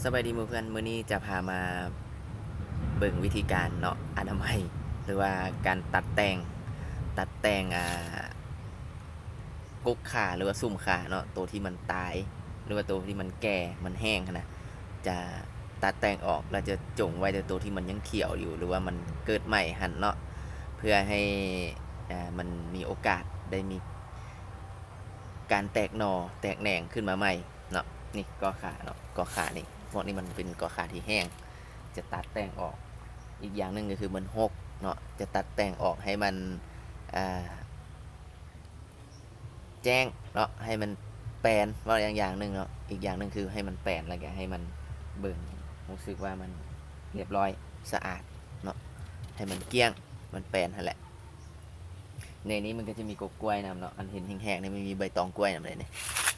ສະບາຍດີໝູ່ເພື່ອນ, ມື້ນີ້ຈະພາມາເບິ່ງວິທີການເນາະ ອະນາໄມ ຫຼືວ່າການຕັດແຕ່ງ ຕັດແຕ່ງ ອ່າ ກົກຂາ ຫຼືວ່າສຸມຂາເນາະ, ໂຕທີ່ມັນຕາຍ ຫຼືວ່າໂຕທີ່ມັນແກ່ ມັນແຫ້ງຫັ້ນນະ ຈະຕັດແຕ່ງອອກ ແລ້ວຈະຈົງໄວ້ແຕ່ໂຕທີ່ມັນຍັງຂຽວຢູ່ ຫຼືວ່າມັນເກີດໃໝ່ຫັ້ນເນາະ ເພື່ອໃຫ້ ອ່າ ມັນມີໂອກາດໄດ້ມີການແຕກໜໍ່ ແຕກແໜງຂຶ້ນມາໃໝ່ເນາະ. ນີ້ກໍຂາເນາະ, ກໍຂານີ້ ພວກນີ້ມັນເປັນກໍຂາທີ່ແຫ້ງ ຈະຕັດແຕ່ງອອກ. ອີກຢ່າງໜຶ່ງກໍຄືມັນຫົກເນາະ, ຈະຕັດແຕ່ງອອກໃຫ້ມັນ ອ່າ ແຈ້ງເນາະ, ໃຫ້ມັນແປນ ເວົ້າຢ່າງ ຢ່າງໜຶ່ງເນາະ, ອີກຢ່າງໜຶ່ງຄືໃຫ້ມັນແປນ ແລ້ວກໍໃຫ້ມັນເບິ່ງ ຮູ້ສຶກວ່າມັນລຽບຮ້ອຍ ສະອາດເນາະ, ໃຫ້ມັນກ້ຽງ ມັນແປນຫັ້ນແຫຼະ. ໃນນີ້ມັນກໍຈະມີກົກກ້ວຍນຳເນາະ, ອັນເຫັນແຫ້ງໆນີ້ມັນມີໃບຕອງກ້ວຍນຳເດ້ນີ້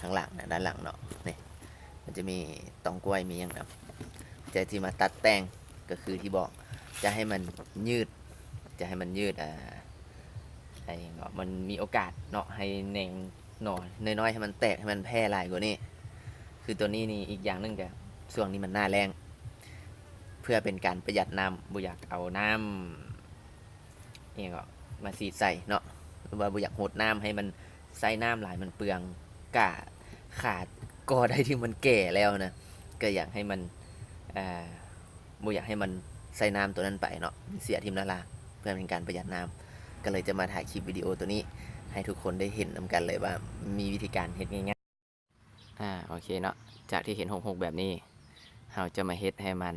ຂ້າງຫຼັງນະ, ດ້ານຫຼັງເນາະ, ນີ້ ມັນຈະມີຕອງກ້ວຍ ມີຫຍັງນຳ. ແຕ່ທີ່ມາຕັດແຕ່ງກໍຄືທີ່ບອກ ຈະໃຫ້ມັນຍືດ ຈະໃຫ້ມັນຍືດ ອ່າ ໃຫ້ເນາະ ມັນມີໂອກາດເນາະ ໃຫ້ແໜງໜໍ່ນ້ອຍໆ ໃຫ້ມັນແຕກ ໃຫ້ມັນແຜ່ຫຼາຍກວ່ານີ້. ຄືຕົວນີ້ນີ້ ອີກຢ່າງໜຶ່ງກໍ ຊ່ວງນີ້ມັນໜ້າແລ້ງ ເພື່ອເປັນການປະຢັດນ້ຳ ບໍ່ຢາກເອົານ້ຳ ອີຫຍັງເກາະ ມາສີດໃສ່ເນາະ ຫຼືວ່າບໍ່ຢາກຫົດນ້ຳໃຫ້ມັນໃຊ້ນ້ຳຫຼາຍ ມັນເປືອງ. ກະຂາກໍໄດ້ທີ່ມັນແກ່ແລ້ວນະ ກໍຢາກໃຫ້ມັນ ເອີ ບໍ່ຢາກໃຫ້ມັນໃຊ້ນ້ຳຕົວນັ້ນໄປເນາະ ເສຍຖິ້ມລະລາ ເພື່ອເປັນການປະຢັດນ້ຳ. ກໍເລີຍຈະມາຖ່າຍຄລິບວິດີໂອຕົວນີ້ ໃຫ້ທຸກຄົນໄດ້ເຫັນນຳກັນເລີຍວ່າ ມີວິທີການເຮັດງ່າຍໆ. ອາ ໂອເຄເນາະ, ຈາກທີ່ເຫັນຫົກໆແບບນີ້ ເຮົາຈະມາເຮັດໃຫ້ມັນ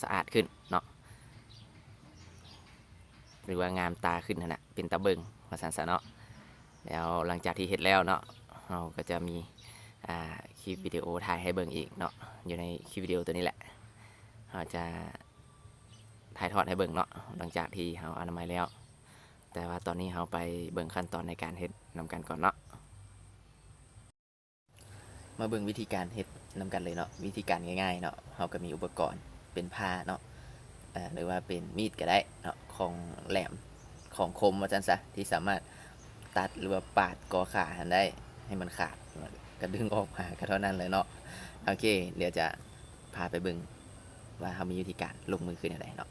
ສະອາດຂຶ້ນເນາະ ຫຼືວ່າງາມຕາຂຶ້ນຫັ້ນນະ ເປັນຕາເບິ່ງວ່າຊັ້ນຊະເນາະ. ແລ້ວຫຼັງຈາກທີ່ເຮັດແລ້ວເນາະ ເຮົາກໍຈະມີ ອ່າ ຄລິບວິດີໂອຖ່າຍໃຫ້ເບິ່ງອີກເນາະ ຢູ່ໃນຄລິບວິດີໂອຕົວນີ້ແຫຼະ ເຮົາຈະຖ່າຍທອດໃຫ້ເບິ່ງເນາະ ຫຼັງຈາກທີ່ເຮົາອະນາໄມແລ້ວ. ແຕ່ວ່າຕອນນີ້ເຮົາໄປເບິ່ງຂັ້ນຕອນໃນການເຮັດນຳກັນກ່ອນເນາະ. ມາເບິ່ງວິທີການເຮັດນຳກັນເລີຍເນາະ. ວິທີການງ່າຍໆເນາະ, ເຮົາກໍມີອຸປະກອນເປັນພ້າເນາະ ເອີ ຫຼືວ່າເປັນມີດກໍໄດ້ເນາະ, ຂອງແຫຼມ ຂອງຄົມວ່າຊັ້ນຊະ ທີ່ສາມາດຕັດ ຫຼືວ່າປາດກໍຂາຫັ້ນໄດ້ ໃຫ້ມັນຂາດ ກໍດຶງອອກມາ ກໍເທົ່ານັ້ນແຫຼະເນາະ. ໂອເຄ ດຽວຈະພາໄປເບິ່ງວ່າເຮົາມີວິທີການລົງມືຄືແນວໃດເນາະ.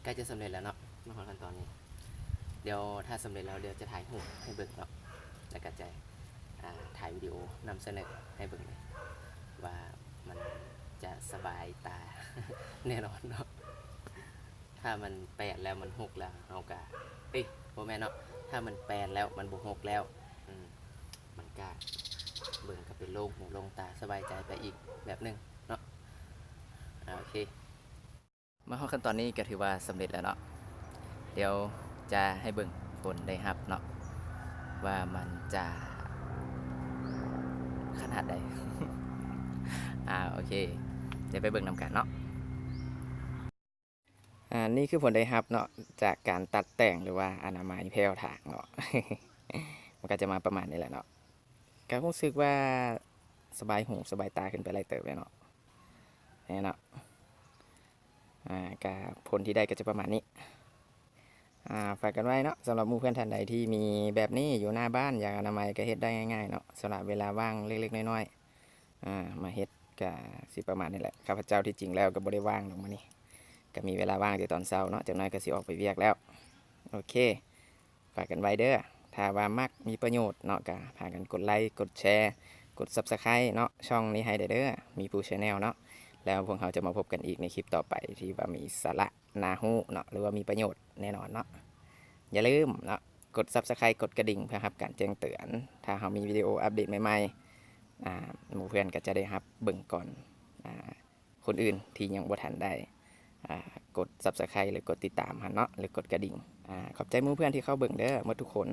ໃກ້ຈະສຳເລັດແລ້ວເນາະ ມາຮອດຂັ້ນຕອນນີ້. ດຽວຖ້າສຳເລັດແລ້ວ ດຽວຈະຖ່າຍຮູບໃຫ້ເບິ່ງເນາະ ແລ້ວກໍຈະ ອ່າ ຖ່າຍວິດີໂອນຳສະເໜີໃຫ້ເບິ່ງເລີຍ ວ່າມັນຈະສະບາຍຕາແນ່ນອນເນາະ. ຖ້າມັນແປດແລ້ວ ມັນຫົກແລ້ວ ເຮົາກະ ເອີຍ ບໍ່ແມ່ນເນາະ ຖ້າມັນແປດແລ້ວ ມັນບໍ່ຫົກແລ້ວ ອືມ ມັນກະເບິ່ງກໍເປັນໂລ່ງຫູໂລ່ງຕາ ສະບາຍໃຈໄປອີກແບບໜຶ່ງເນາະ. ອາ ໂອເຄ ມາຮອດຂັ້ນຕອນນີ້ກໍຖືວ່າສຳເລັດແລ້ວເນາະ. ດຽວຈະໃຫ້ເບິ່ງຜົນໄດ້ຮັບເນາະ ວ່າມັນຈະຂະໜາດໃດ. ອາ ໂອເຄ ດຽວໄປເບິ່ງນຳກັນເນາະ. ອາ ນີ້ຄືຜົນໄດ້ຮັບເນາະ ຈາກການຕັດແຕ່ງ ຫຼືວ່າອະນາໄມແຜ່ວຖາງເນາະ ມັນກໍຈະມາປະມານນີ້ແຫຼະເນາະ. ກໍຮູ້ສຶກວ່າສະບາຍຫູສະບາຍຕາຂຶ້ນໄປຫຼາຍເຕີບເລີຍເນາະ ແມ່ນເນາະ. ອາ ກໍຜົນທີ່ໄດ້ກໍຈະປະມານນີ້. ອາ ຝາກກັນໄວ້ເນາະ ສຳລັບໝູ່ເພື່ອນທ່ານໃດທີ່ມີແບບນີ້ຢູ່ໜ້າບ້ານ ຢາກອະນາໄມກໍເຮັດໄດ້ງ່າຍໆເນາະ ສຳລັບເວລາວ່າງເລັກໆນ້ອຍໆ ອາ ມາເຮັດກໍຊິປະມານນີ້ແຫຼະ. ຂ້າພະເຈົ້າທີ່ຈິງແລ້ວກໍບໍ່ໄດ້ວ່າງດອກມື້ນີ້ ກໍມີເວລາວ່າງແຕ່ຕອນເຊົ້າເນາະ ຈັກໜ້ອຍກໍຊິອອກໄປວຽກແລ້ວ. ໂອເຄ ຝາກກັນໄວ້ເດີ້ ຖ້າວ່າມັກ ມີປະໂຫຍດເນາະ ກໍພາກັນກົດໄລ ກົດແຊ ກົດ Subscribe ເນາະ ຊ່ອງນີ້ໃຫ້ແດ່ເດີ້ ມີພູ Channel ເນາະ. ແລ້ວພວກເຮົາຈະມາພົບກັນອີກໃນຄລິບຕໍ່ໄປ ທີ່ວ່າມີສາລະໜ້າຮູ້ເນາະ ຫຼືວ່າມີປະໂຫຍດແນ່ນອນເນາະ. ຢ່າລືມເນາະ ກົດ Subscribe ກົດກະດິ່ງ ເພື່ອຮັບການແຈ້ງເຕືອນ ຖ້າເຮົາມີວິດີໂອອັບເດດໃໝ່ໆ ອາ ໝູ່ເພື່ອນກໍຈະໄດ້ຮັບເບິ່ງກ່ອນ ອາ ຄົນອື່ນທີ່ຍັງບໍ່ທັນໄດ້ ອາ ກົດ Subscribe ຫຼືກົດຕິດຕາມຫັ້ນເນາະ ຫຼືກົດກະດິ່ງ. ອາ ຂອບໃຈໝູ່ເພື່ອນທີ່ເຂົ້າເບິ່ງເດີ້ ໝົດທຸກຄົນ.